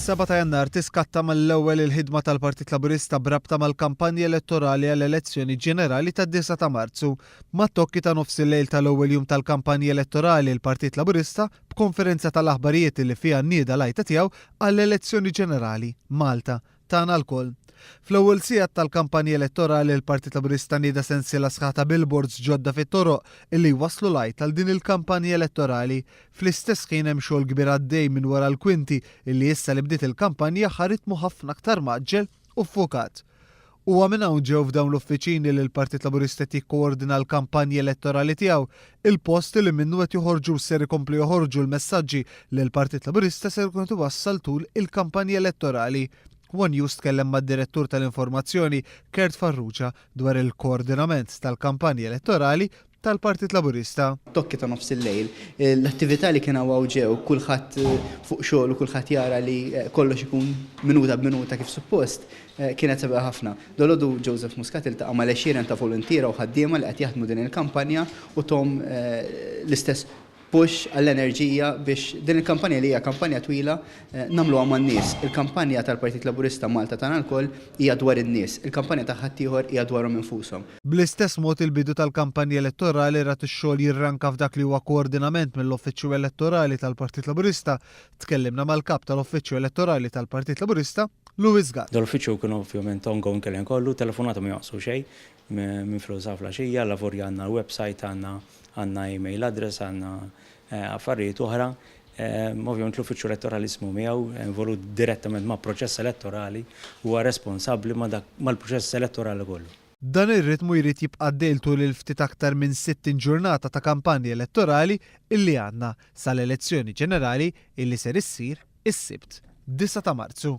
Fis-7 ta' Jannar tiskatta mal-ewwel il-ħidma tal-Partit Laburista b'rabta mal-kampanja elettorali għall-elezzjoni ġenerali tad-9 ta' Marzu. Mat-tokki ta' nofsillejl tal-ewwel jum tal-kampanja elettorali l-Partit Laburista b'konferenza tal-aħbarijiet li fiha nieda l-għajta tiegħu għall-elezzjoni ġenerali, Malta, tagħna lkoll. Fl-ewwel sigħat tal-kampanja elettorali l-Partit Laburista nieda sensiela sħiħa ta' billboards ġodda fit-toroq illi jwasslu l-għajt għal din il-kampanja elettorali. Fl-istess ħin hemm xogħol kbir għaddej minn wara l-kwinti illi issa li bdiet il-kampanja ħa ritmu ħafna aktar mgħaġġel u ffukat. Huwa minn hawn ġew f'dawn l-uffiċini li l-Partit Laburista qed jikkoordina l-kampanja elettorali tiegħu, il-post li minnu qed joħorġu u ser ikomplu joħorġu l-messaġġi li l-Partit Laburista ser ikun qed iwassal tul il-kampanja elettorali. One News tkellem mad-Direttur tal-Informazzjoni Kurt Farrugia dwar il-koordinament tal-kampanja elettorali tal-Partit Laburista. Tokki ta' nofs il-lejl, l-attività li kien hawn hawn ġew, kulħadd fuq xogħol u kulħadd jara li kollox ikun minuta b'minuta kif suppost, kienet sabiħa ħafna. Dalgħodu Joseph Muscat iltaqa' mal-għexieren ta' voluntiera u ħaddiema li qed jaħdmu din il-kampanja u thom l-istess push għall-enerġija biex din il-kampanja li hija kampanja twila nagħmluha man-nies. Il-kampanja tal-Partit Laburista Malta Tagħna Lkoll hija dwar in-nies, il-kampanja ta' ħaddieħor hija dwarhom infushom. Bl-istess mod il-bidu tal-kampanja elettorali rat ix-xogħol jirranka f'dak li huwa koordinament mill-Uffiċċju Elettorali tal-Partit Laburista. Tkellimna mal-Kap tal-Uffiċċju Elettorali tal-Partit Laburista, Louis Gatt. Dal-uffiċċju kien ovvjament ongoing il-ħin kollu, telefonata ma jonqsu xejn minn filgħodu sa flaxija, allavolja għandna l-website, għandna għandna email address, għandna affarijiet oħra. Ovvjament l-uffiċċju elettorali ismu miegħu, involut direttament ma' proċess elettorali, huwa responsabbli ma' dak mal-proċess elettorali kollu. Dan ir-ritmu jrid jibqa' għaddej tul il-ftit aktar minn 60 ġurnata ta' kampanja elettorali illi għandna sal-elezzjoni ġenerali illi ser issir is-Sibt, 9 ta' Marzu.